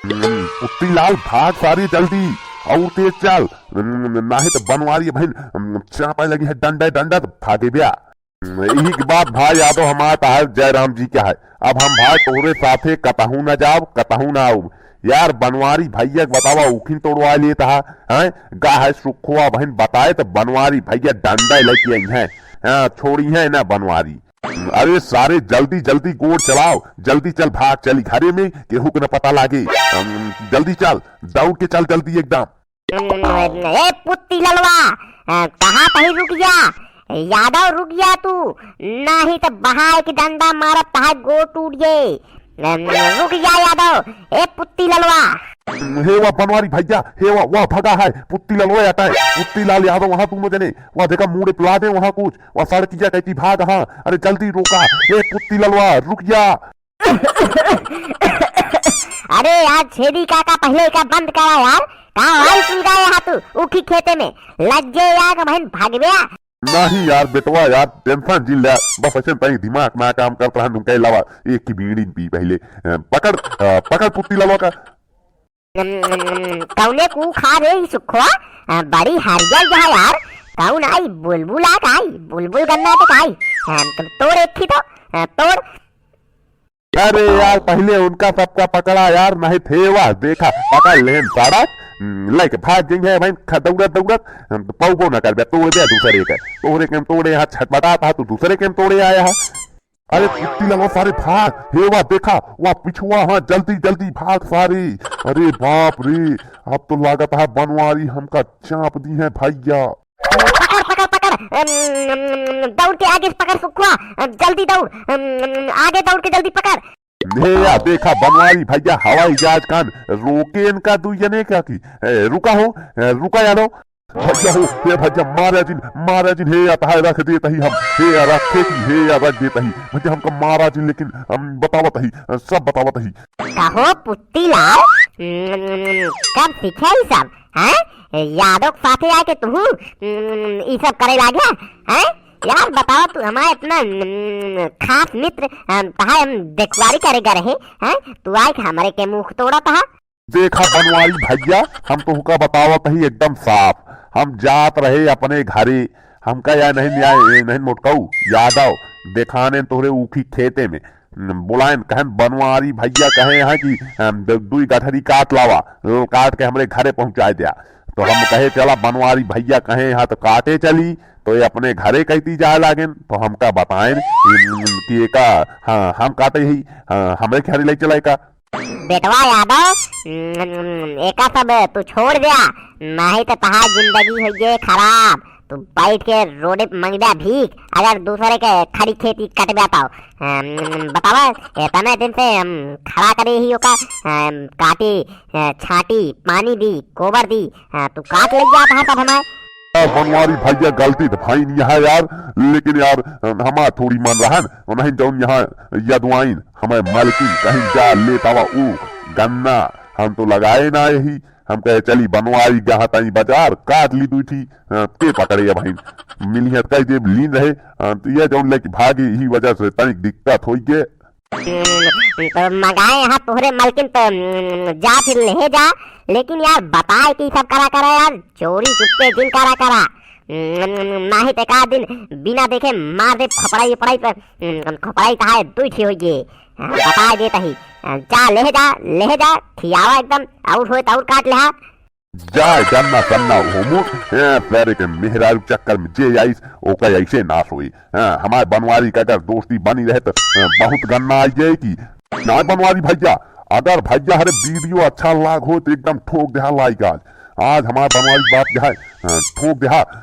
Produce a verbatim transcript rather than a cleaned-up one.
हम्म, पुत्तीलाल, भाग सारे जल्दी, और तेज चल। हम्म, नाहीं तो बनवारी बहिन, हम्म, चापे लगी है डंडा डंडा तो भागे ब्या। हम्म, यही के बाद भाई यादव हमार तहार जयराम जी का है। अब हम भाई तोहरे साथे कतहूँ न जाब, कतहूँ न आउब। यार बनवारी भैया के बतावा, ऊखिन तोड़वा लेत हा, हैं? गा है सुखवा बहिन बताए तो बनवारी भैया डंडा लेके आई हैं। हाँ, छोड़ी है ना बनवारी। अरे सारे जल्दी जल्दी गोड़ चलाओ, जल्दी चल भाग चली घरे में, केहू के न पता लागे। हम्म, जल्दी चल, दौड़ के चल जल्दी एकदम। ए पुत्ती ललवा, अ, कहाँ तही रुक जा, यादव रुक जा तू, नाहीं त बहाए के डंडा मारब तहार गोड़ टूट जाए। अम, रुक जा यादव, ए पुत्ती ललवा। हे वाह बनवारी भैया, हे वाह, वाह भगा है, पुत्ती ललवा अटाए, पुत्ती लाल यादव वहाँ दोनों जने, वाह देखा मुड़े पिला दे वहाँ कुछ, वाह सड़किया कहती भाग हाँ, अरे जल्दी रोका, ए पुत्ती ललवा रुक जा। अरे यार छेदी काका, पहिले एका बंद करा यार। का हाल सुलगाए हा तू ऊखी खेते में? लग जे यार, बहिन भागबे। नहीं यार बेटवा यार, tension जिन ले, बस ऐसे तई दिमाग ना काम करत रहा, नुका अलावा एक की बीड़ी पी पहिले। अ, पकड़, अ, पकड़ पुत्ती ललवा का। नम, नम, नम, कौने कू खा रे ई सुखवा? अ, बड़ी हरियर जा यार। कौन आई? बुलबुल आ का आई? बुलबुल गन्ना तो का आई? अ, तुम तोड़ एक थी तो, अ, तोड़। अरे यार, पहिले उनका सबका पकड़ा यार, नहीं थे वाह, देखा, पकड़ लेन सारा, हम्म, लेके भाग गई है भाई, ख-, दौड़त, दौड़त, हम तो पौबो ना करबे, तोड़ दे दूसरे के, तोहरे के हम तोड़े यहाँ छटपटात हा, तू दूसरे के हम तोड़े आया हा। अरे पुत्ती ललवा सारे भाग, हे वाह, देखा, वाह पिछुआ, हाँ, जल्दी, जल्दी भाग सारे। अरे बाप रे, अब तो लागत है बनवारी हमका चाप दी है भैया। पकड़, पकड़, पकड़, अम, अम, दौड़ के आगे से पकड़ सुखुआ, अम, जल्दी दौड़, अम, अम, आगे दौड़ के जल्दी पकड़। हे या देखा बनवारी भैया हवाई जहाज कान रोके इनका दुई जने का की। ए, रुका हो, ए, रुका यादव। भैया हो, हे भैया मारा जिन, मारा जिन, हे या तहाय रख देत ही हम, हे या रखे की, हे या रख देत ही। भैया हमका मारा जिन, लेकिन हम बतावत ही, सब बतावत ही। कहो पुत्ती लाल, हम्म, कब सीखे ई सब, हैं? यादव के साथे आके तुहू, हम्म, ई सब करे लागे, हैं? यार बतावा तू हमारे इतना, हम्म, खास मित्र, हम, तहाय हम देखवारी करे गए रहे, हैं? तू आए के हमरे के मुंह तोड़त हा। देखा बनवारी भैया, हम तोहका बतावत ही एकदम साफ, हम जात रहे अपने घरे, हमका या नहीं न्याय, ए, नहीं मोटकऊ, यादव, देखाने तोहरे ऊखी खेते में, न, बुलाएन, कहन बनवारी भैया कहे हैं कि, अम, द-, दुई गठरी काट लावा, अ, काट के हमरे घरे पहुंचाए द्या। तो हम कहे चला बनवारी भैया कहे हैं तो काटे चली, तो ये अपने घरे कहती जाए लागेन, तो हमका बताएन, अम, कि एका, हाँ, हम काटे ही, हाँ, हमरे घरे ले चला एका। बेटवा यादव, हम्म, एका सब तू छोड़ द्या, नाहीं तो तहार जिंदगी होइए खराब। तू बैठ के रोडे पे मंगब्या भीख, अगर दूसरे के खड़ी खेती कटब्या तो। हम्म, बतावा, इतने दिन से हम खड़ा करे ही ओका, हम्म, काटी, अ, छाटी, पानी दी, गोबर दी, हाँ, तू काट ले जा तहार सब हमार। आ, बनवारी भैया, गलती तो भइन यहाँ यार, लेकिन यार, हमार थोड़ी मन रहन, उन्हें जौन यहाँ यदवाइन, हमें मलकिन कहीं जा लेत आवा ऊ गन्ना, हम तो लगाए ना यही, हम कहे चली बनवारी गहा ताई बाजार, काट ली दुई ठी, हाँ, के पकड़े या भाई, मिली है कह दे लीन रहे, हाँ, तो ये जौन लेके भागे, यही वजह से तनिक दिक्कत होई गे। हम्म, तो मगाए यहाँ तोहरे मलकिन तो, हम्म, जा फिर ले जा, लेकिन यार बताए कि सब करा करा यार, चोरी चुप्पे जिन करा करा। हम्म, नाहीं तो एक आध दिन बिना देखे मार दे खपड़ाई उपड़ाई पे, हम्म, खपड़ाई कहा है दुई ठी होई गे। हाँ, बताए देत ही। हाँ, जा ले जा, ले जा, खियावा एकदम, और होए तो और काट ले हा। जाए जन्ना सन्ना होमू, ए, पैरे के मेहरारू चक्कर में जे आइस, ओका ऐसे नाश होई। हाँ, हमारे बनवारी का अगर दोस्ती बनी रहे तो, ए, बहुत गन्ना आई जाए की। ना बनवारी भैया, अगर भैया हरे वीडियो अच्छा लाग हो तो एकदम ठोक देहा like आज। आज हमारे बनवारी बात जो है, ए, ठोक देहा।